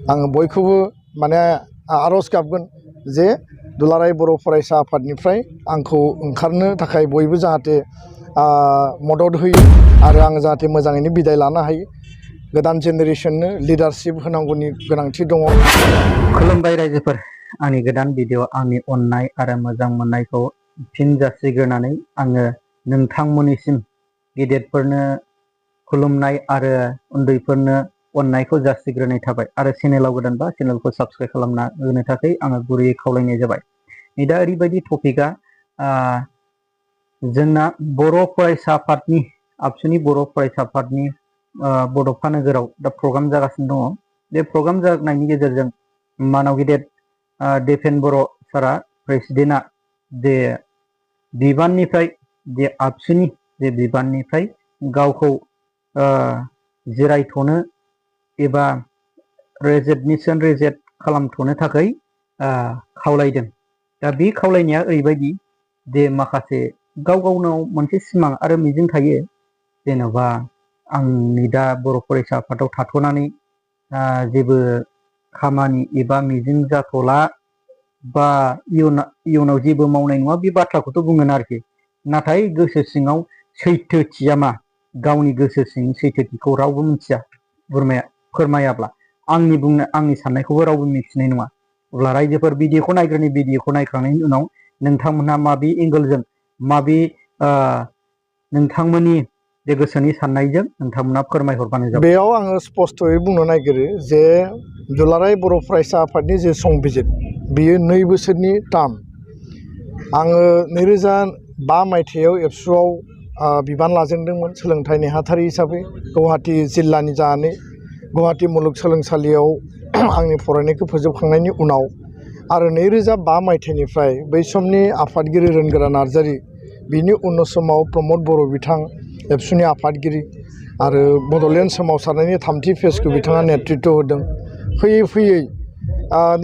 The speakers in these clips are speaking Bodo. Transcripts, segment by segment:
आं बयखौबो माने आरज गाबगोन जे दुलाराय बर' फरायसा आफादनिफ्राय आंखौ ओंखारनो थाखाय बयबो जाहाथे मदद होयो आरो आं जाहाथे मोजाङैनो बिदाय लानो हायो। गोदान जेनेरेशननो लिडारशिप होनांगौनि गोनांथि दङ। खुलुमबाय रायजोफोर, आंनि गोदान भिडिअ आंनि अननाय आरो मोजां मोननायखौ फिन जासिग्रोनानै आङो नोंथांमोननिसिम गेदेरफोरनो खुलुमनाय आरो उन्दैफोरनो अननायखौ जासिग्रोनाय थाबाय आरो चेनेलाव गोदानबा चेनेलखौ साबस्क्राइब खालामना होनो थाखाय आङो गुरैयै खावलायनाय जाबाय। दा ओरैबायदि टपिकआ जोंना बर' फरायसा आफादनि आबसुनि बर' फरायसा आफादनि बड'फा नोगोराव दा प्रग्राम जागासिनो दङ। बे प्रग्राम जानायनि गेजेरजों मानाव गेदेर देपेन बर' सारा प्रेसिडेन्टआ जे बिबाननिफ्राय जे आबसुनि जे बिबाननिफ्राय गावखौ जिरायथ'नो एबा रेजिगनेसन खालामथ'नो थाखाय खावलायदों। दा बे खावलायनाया ओरैबायदि जे माखासे गाव गावनाव मोनसे सिमां आरो मिजिं थायो, जेन'बा आंनि दा बर' फरायसा आफादाव थाथ'नानै जेबो खामानि एबा मिजिं जाथ'ला बा इयुनाव जेबो मावनाय नङा बे बाथ्राखौथ' बुंगोन आरोखि। नाथाय गोसो सिङाव सैथोथिया मा, गावनि गोसो सिंनि सैथोथिखौ रावबो मिथिया फोरमायाब्ला आंनि साननायखौबो रावबो मिथिनाय नङा। अब्ला रायजोफोर भिडिअखौ नायग्रोनि, भिडिअखौ नायखांनायनि उनाव नोंथांमोनहा माबे एंगोलजों माबे नोंथांमोननि जे गोसोनि साननायजों नोंथांमोना फोरमायहरबानो जाबाय। बेयाव आङो स्पष्टयै बुंनो नागिरो जे दुलाराय बर' फरायसा आफादनि जे संबिजित बियो 2 बोसोरनि टार्म। आङो 2005 मायथाइयाव एबसुआव बिबान लाजेनदोंमोन सोलोंथाइ नेहाथारि हिसाबै गुवाहाटी जिल्लानि जानानै गुवाहाटी मुलुगसोलोंसालियाव आंनि फरायनायखौ फोजोबखांनायनि उनाव आरो 2005 मायथाइनिफ्राय बै समनि आफादगिरि रोनगोरा नार्जारि, बिनि उन समाव प्रमद बर' बिथां एबसुनि आफादगिरि आरो बड'लेण्ड सोमावसारनायनि 3थि फेजखौ बिथाङा नेतृत्व होदों। फैयै फैयै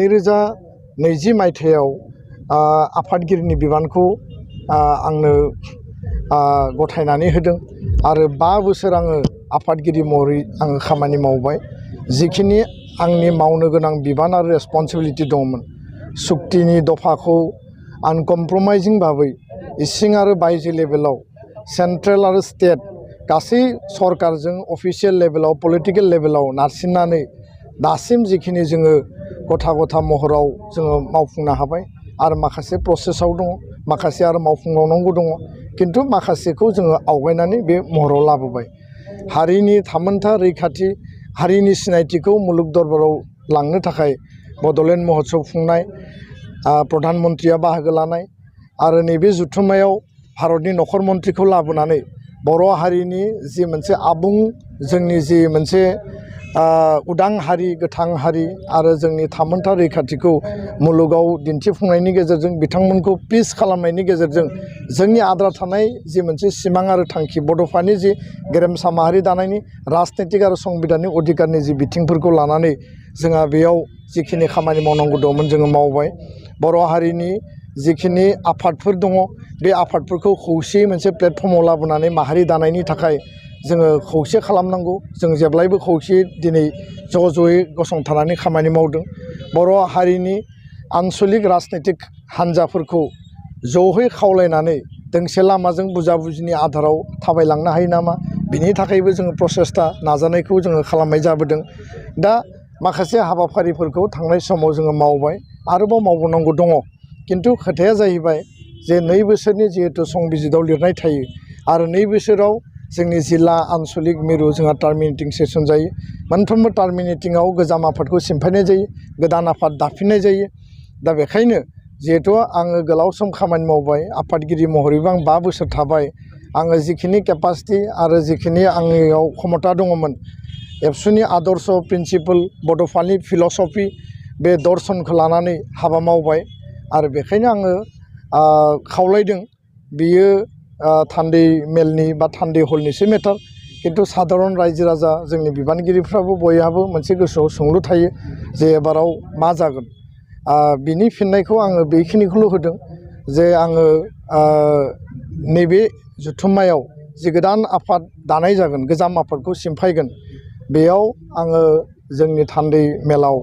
2020 मायथाइयाव आफादगिरिनि बिबानखौ आंनो गथायनानै होदों आरो 5 बोसोर आङो आफादगिरि महरै आङो खामानि मावबाय। जिखिनि आंनि मावनो गोनां बिबान आरो रेसपन्सिबिलिटि दंमोन, सुक्तिनि दफाखौ आनकमप्रमाइजिं भाबै इसिं आरो बायजो लेभेलाव सेन्ट्रेल आरो स्टेट गासै सरकारजों अफिसियेल लेभेलाव पलिटिकेल लेभेलाव नारसिननानै दासिम जिखिनि जोङो गथा महराव जोङो मावफुंनो हाबाय आरो माखासे प्रसेसआव दङ, माखासे आरो मावफुंबावनांगौ दङ, खिन्थु माखासेखौ जोङो आवगायनानै बे महराव लाबोबाय। हारिनि थामोनथा रैखाथि, हारिनि सिनायथिखौ मुलुग दरबाराव लांनो थाखाय बड'लेण्ड महोत्सब खुंनाय, प्रधान मन्त्रिया बाहागो लानाय आरो नैबे जुथुम्मायाव भारतनि नखर मन्त्रिखौ लाबोनानै बर' हारिनि जि मोनसे आबुं जोंनि जि मोनसे उदां हारि, गोथां हारि आरो जोंनि थामोनथा रैखाथिखौ मुलुगाव दिन्थिफुंनायनि गेजेरजों बिथांमोनखौ पिस खालामनायनि गेजेरजों जोंनि आद्रा थानाय जि मोनसे सिमां आरो थांखि बड'फानि जि गेरेमसा माहारि दानायनि राजनितिक आरो संबिधाननि अधिकारनि जि बिथिंफोरखौ लानानै जोंहा बेयाव जिखिनि खामानि मावनांगौ दंमोन जोङो मावबाय। बर' हारिनि जिखिनि आफादफोर दङ बे आफादफोरखौ खौसेयै मोनसे प्लेटफर्माव लाबोनानै माहारि दानायनि थाखाय जोङो खौसे खालामनांगौ। जों जेब्लायबो खौसेयै दिनै ज'यै गसंथानानै खामानि मावदों। बर' हारिनि आन्सलिक राजनितिक हान्जाफोरखौ ज'यै खावलायनानै दोंसे लामाजों बुजा बुजिनि आधाराव थाबायलांनो हायो नामा, बिनि थाखायबो जोङो प्रसेस्टा नाजानायखौ जोङो खालामनाय जाबोदों। दा माखासे हाबाफारिफोरखौ थांनाय समाव जोङो मावबाय, आरोबाव मावबावनांगौ दङ। खिन्थु खोथाया जाहैबाय जे 2 बोसोरनि जिहेतु संबिजिताव लिरनाय थायो आरो 2 बोसोराव जोंनि जिल्ला आन्सलिक मिरु जोंहा टार्मिनेटिं सेसन जायो। मोनफ्रोमबो टार्मिनेटिंआव गोजाम आफादखौ सिमफायनाय जायो, गोदान आफाद दाफिननाय जायो। दा बेखायनो जिहेथु आङो गोलाव सम खामानि मावबाय, आफादगिरि महरैबो आं 5 बोसोर थाबाय, आङो जिखिनि केपासिटि आरो जिखिनि आंनियाव क्षमता दङमोन, एबसुनि आदर्श प्रिन्सिपल बड'फानि फिल'सफि बे दर्शनखौ लानानै हाबा मावबाय आरो बेखायनो आङो खावलायदों। बियो थान्दै मेलनि बा थान्दै हलनिसो मेटार, खिन्थु साधारन रायजो राजा जोंनि बिबानगिरिफ्राबो बयहाबो मोनसे गोसोआव सोंलु थायो जे एबाराव मा जागोन। बिनि फिननायखौ आङो बेखिनिखौल' होदों जे आङो नैबे जुथुम्मायाव जि गोदान आफाद दानाय जागोन, गोजाम आफादखौ सिमफायगोन, बेयाव आङो जोंनि थान्दै मेलाव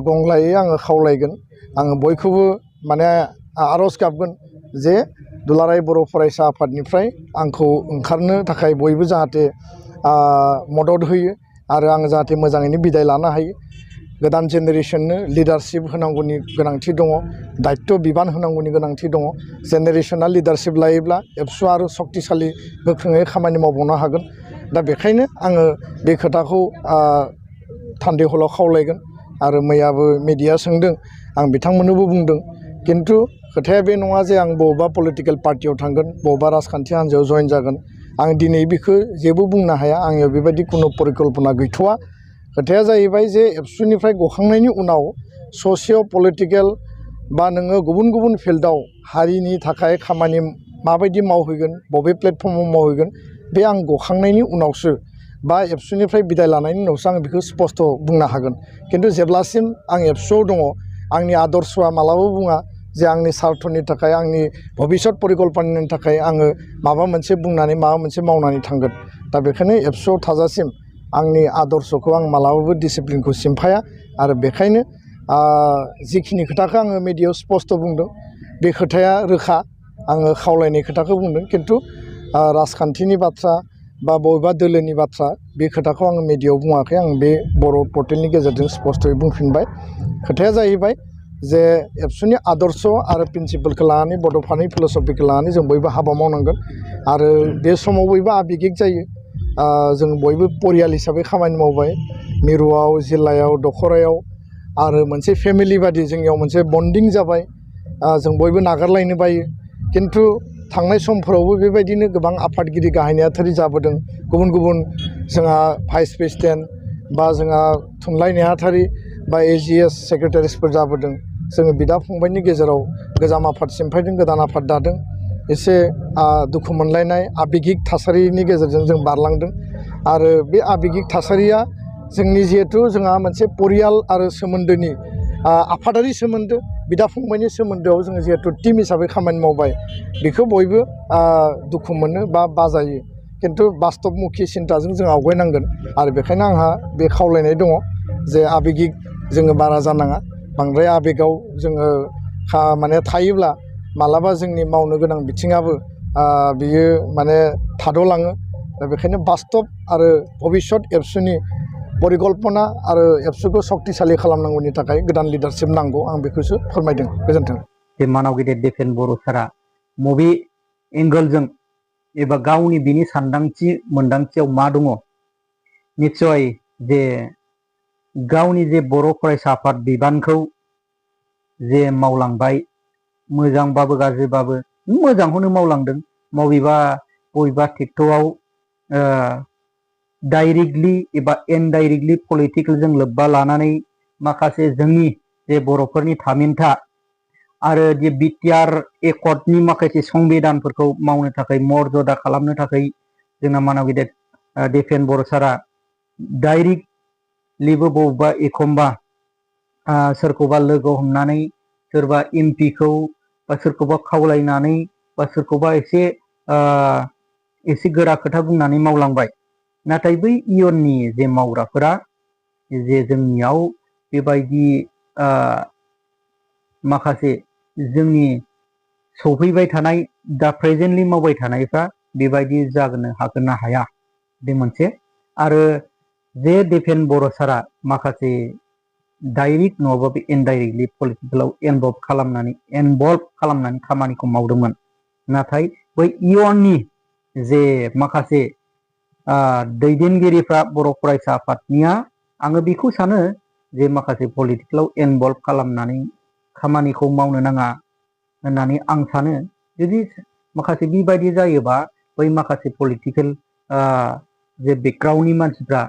गंग्लायै आङो खावलायगोन आङो बयखौबो माने आर'ज गाबगोन जे दुलाराय बर' फरायसा आफादनिफ्राय आंखौ ओंखारनो थाखाय बयबो जाहाथे मदद होयो आरो आं जाहाथे मोजाङैनो बिदाय लानो हायो गोदान जेनेरेसननो लिडारशिप होनांगौनि गोनांथि दङ दायित्व बिबान होनांगौनि गोनांथि दङ जेनेरेसना लिडारशिप लायोब्ला एबसुआ आरो सक्तिशालि गोख्रोङै खामानि मावबावनो हागोन दा बेखायनो आङो बे खोथाखौ थान्दै हलाव खावलायगोन आरो मैयाबो मिडिया सोंदों आं बिथांमोननोबो बुंदों खिन्थु खोथाया बे नङा जे आं बबेबा पलिटिकेल पार्टियाव थांगोन बबेबा राजखान्थि हान्जायाव जइन जागोन आं दिनै बेखौ जेबो बुंनो हाया आंनियाव बेबायदि खुनु परिकल्पना गैथ'वा खोथाया जाहैबाय जे एबसुनिफ्राय गखांनायनि उनाव ससिय' पलिटिकेल बा नोङो गुबुन गुबुन फिल्डआव हारिनि थाखाय खामानि माबायदि मावहैगोन बबे प्लेटफर्माव मावहैगोन बे आं गखांनायनि उनावसो बा एबसुनिफ्राय बिदाय लानायनि उनावसो आं बेखौ स्पस्त' बुंनो हागोन खिन्थु जेब्लासिम आं एबसुआव दङ आंनि आदर्शआ मालाबाबो बुङा जे आंनि सार्थनि थाखाय आंनि भबिष्यत परिकल्पनानि थाखाय आङो माबा मोनसे बुंनानै माबा मोनसे मावनानै थांगोन दा बेखायनो एबसुआव थाजासिम आंनि आदर्शखौ आं मालाबाबो डिसिप्लिनखौ सिमफाया आरो बेखायनो जिखिनि खोथाखौ आङो मिडियायाव स्पस्त' बुंदों बे खोथाया रोखा आङो खावलायनाय खोथाखौ बुंदों खिन्थु राजखान्थिनि बाथ्रा बा बबेबा दोलोनि बाथ्रा बे खोथाखौ आङो मिडियायाव बुङाखै आं बे बर' पर्टेलनि गेजेरजों स्पस्त'यै बुंफिनबाय खोथाया जाहैबाय जे एबसुनि आदर्श आरो प्रिन्सिपालखौ लानानै बड'फानि फिल'सफिखौ लानानै जों बयबो हाबा मावनांगोन आरो बे समाव बयबो आबेगिक जायो जों बयबो परियाल हिसाबै खामानि मावबाय मिरुआव जिल्लायाव दख'रायाव आरो मोनसे फेमिलि बादि जोंनियाव मोनसे बन्डिं जाबाय जों बयबो नागारलायनो बायो खिन्थु थांनाय समफोरावबो बेबायदिनो गोबां आफादगिरि गाहाय नेहाथारि जाबोदों गुबुन गुबुन जोंहा भाइस प्रेसिडेन्ट बा जोंहा थुनलाइ नेहाथारि बा AGS सेक्रेटारिसफोर जाबोदों जोङो बिदा फंबायनि गेजेराव गोजाम आफाद सिमफायदों गोदान आफाद दादों एसे दुखु मोनलायनाय आबेगिक थासारिनि गेजेरजों जों बारलांदों आरो बे आबेगिक थासारिया जोंनि जिहेथु जोंहा मोनसे परियाल आरो सोमोन्दोनि आफादारि सोमोन्दो बिदा फंबायनि सोमोन्दोआव जोङो जिहेथु टिम हिसाबै खामानि मावबाय बेखौ बयबो दुखु मोनो बा बाजायो खिन्थु बास्तबमुखि सिन्ताजों जों आवगायनांगोन आरो बेखायनो आंहा बे खावलायनाय दङ जे आबेगिक जोङो बारा जानाङा बांद्राय आबेगाव जोङो माने थायोब्ला मालाबा जोंनि मावनो गोनां बिथिङाबो बियो माने थाद'लाङो दा बेखायनो बास्तब आरो भबिष्यत एबसुनि परिकल्पना आरो एबसुखौ सक्तिशालि खालामनांगौनि थाखाय गोदान लिडारशिप नांगौ आं बेखौसो फोरमायदों गोजोन्थों बे मानाव गेदेर देफेन बर' सारा मबे एंगलजों एबा गावनि बिनि सानदांथि मोनदांथियाव मा दङ निस्सय जे गावनि जे बर' फरायसा आफाद बिबानखौ जे मावलांबाय मोजांबाबो गाज्रिबाबो मोजांखौनो मावलांदों बबेबा खेथ्रआव डाइरेक्टलि एबा इनडाइरेक्टलि पलिटिकेलजों लोब्बा लानानै माखासे जोंनि जे बर'फोरनि थामिनथा आरो जे बिटिआर एकर्डनि माखासे संबिधानफोरखौ मावनो थाखाय मर्यादा खालामनो थाखाय जोंना मानाव गेदेर देफेन बर' सारा डाइरेक्टलिबो बबेबा एखमबा सोरखौबा लोगो हमनानै सोरबा एमपिखौ बा सोरखौबा खावलायनानै बा सोरखौबा एसे गोरा खोथा बुंनानै मावलांबाय नाथाय बै इयुननि जे मावग्राफोरा जे जोंनियाव बेबायदि माखासे जोंनि सफैबाय थानाय दा प्रेजेन्टलि मावबाय थानायफ्रा बेबायदि जानो हागोन ना हाया बे मोनसे आरो जे देफेन बर' सारा माखासे डाइरेक्ट नङाबाबो इनडाइरेक्टलि पलिटिकेलाव इनभल्भ खालामनानै खामानिखौ मावदोंमोन नाथाय बै इयुननि जे माखासे दैदेनगिरिफ्रा बर' फरायसा आफादनिया आङो बेखौ सानो जे माखासे पलिटिकेलाव इनभल्भ खालामनानै खामानिखौ मावनो नाङा होननानै आं सानो जुदि माखासे बेबायदि जायोबा बै माखासे पलिटिकेल जे बेकग्राउन्डनि मानसिफ्रा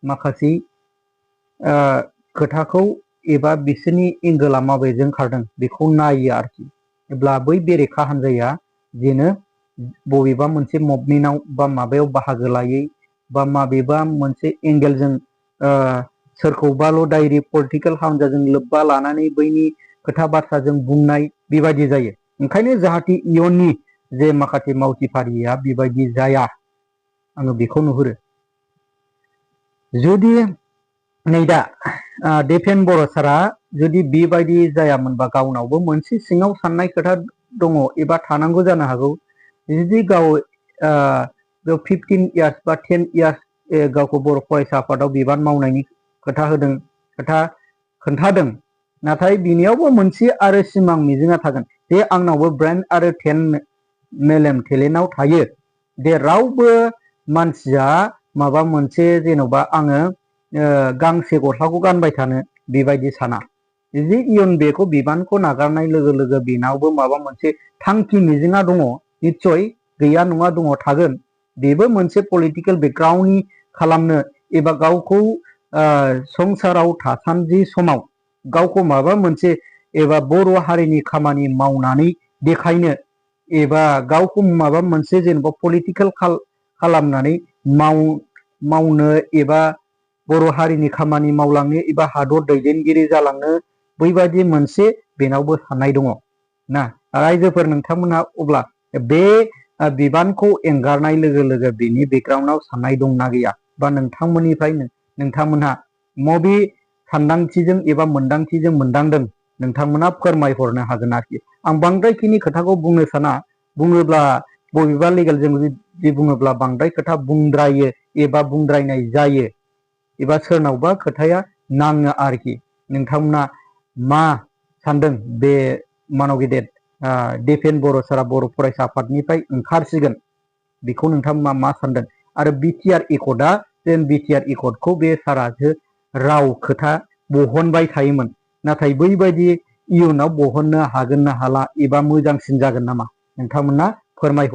माखासे खोथाखौ एबा बिसोरनि एंगोला माबायदिजों खारदों बेखौ नायो आरोखि अब्ला बै बेरेखा हान्जाया जेनो बबेबा मोनसे मुभमेन्टआव बा माबायाव बाहागो लायै बा माबेबा मोनसे एंगेलजों सोरखौबाल' डाइरेक्ट पलिटिकेल हान्जाजों लोब्बा लानानै बैनि खोथा बाथ्राजों बुंनाय बेबायदि जायो ओंखायनो जाहाथे इयुननि जे माखासे मावथि फारिया बेबायदि जाया आङो बेखौ नुहुरो जुदि नै दा देफेन बर' सारा जुदि बेबायदि जायामोनबा गावनावबो मोनसे सिङाव साननाय खोथा दङ एबा थानांगौ जानो हागौ। जुदि गाव 15 इयार्स बा 10 इयार्स गावखौ बर' फरायसा आफादाव बिबान मावनायनि खोथा खोन्थादों, नाथाय बिनियावबो मोनसे आरो सिमां मिजिंआ थागोन जे आंनावबो ब्रेन आरो मेलेम टेलेन्टआव थायो। दे रावबो मानसिया माबा मोनसे जेन'बा आङो गांसे गस्लाखौ गानबाय थानो बेबायदि साना। जुदि इयुन बेखौ बिबानखौ नागारनाय लोगो लोगो बेनावबो माबा मोनसे थांखि मिजिंआ दङ, निस्सय गैया नङा दङ, थागोन। बेबो मोनसे पलिटिकेल बेकग्राउन्डनि खालामनो एबा गावखौ संसाराव थासान्दि समाव गावखौ माबा मोनसे एबा बर' हारिनि खामानि मावनानै देखायनो एबा गावखौ माबा मोनसे जेनेबा पलिटिकेल खालामनानै मावनो एबा बर' हारिनि खामानि मावलांनो एबा हादर दैदेनगिरि जालांनो बैबायदि मोनसे बेनावबो साननाय दङ ना रायजोफोर। नोंथांमोनहा अब्ला बे बिबानखौ एंगारनाय लोगो लोगो बेनि बेकग्राउन्डआव साननाय दंना गैया, बा नोंथांमोननिफ्राय नोंथांमोनहा मबे सानदांथिजों एबा मोनदांथिजों मोनदांदों नोंथांमोना फोरमायहरनो हागोन आरोखि। आं बांद्रायखिनि खोथाखौ बुंनो साना, बुङोब्ला बबेबा लिगेलजों जुदि बुङोब्ला बांद्राय खोथा बुंद्रायो एबा बुंद्रायनाय जायो एबा सोरनावबा खोथाया नाङो आरोखि। नोंथांमोना मा सानदों बे मानव गेदेर देफेन बर' सारा बर' फरायसा आफादनिफ्राय ओंखारसिगोन बेखौ नोंथांमोना मा सानदों? आरो बिटिआर एकर्डआ जेन बिटिआर एकर्डखौ बे सारासो राव खोथा बहनबाय थायोमोन, नाथाय बैबायदि इयुनाव बहननो हागोन ना हाला एबा मोजांसिन जागोन नामा? नोंथांमोना फोरमायहर।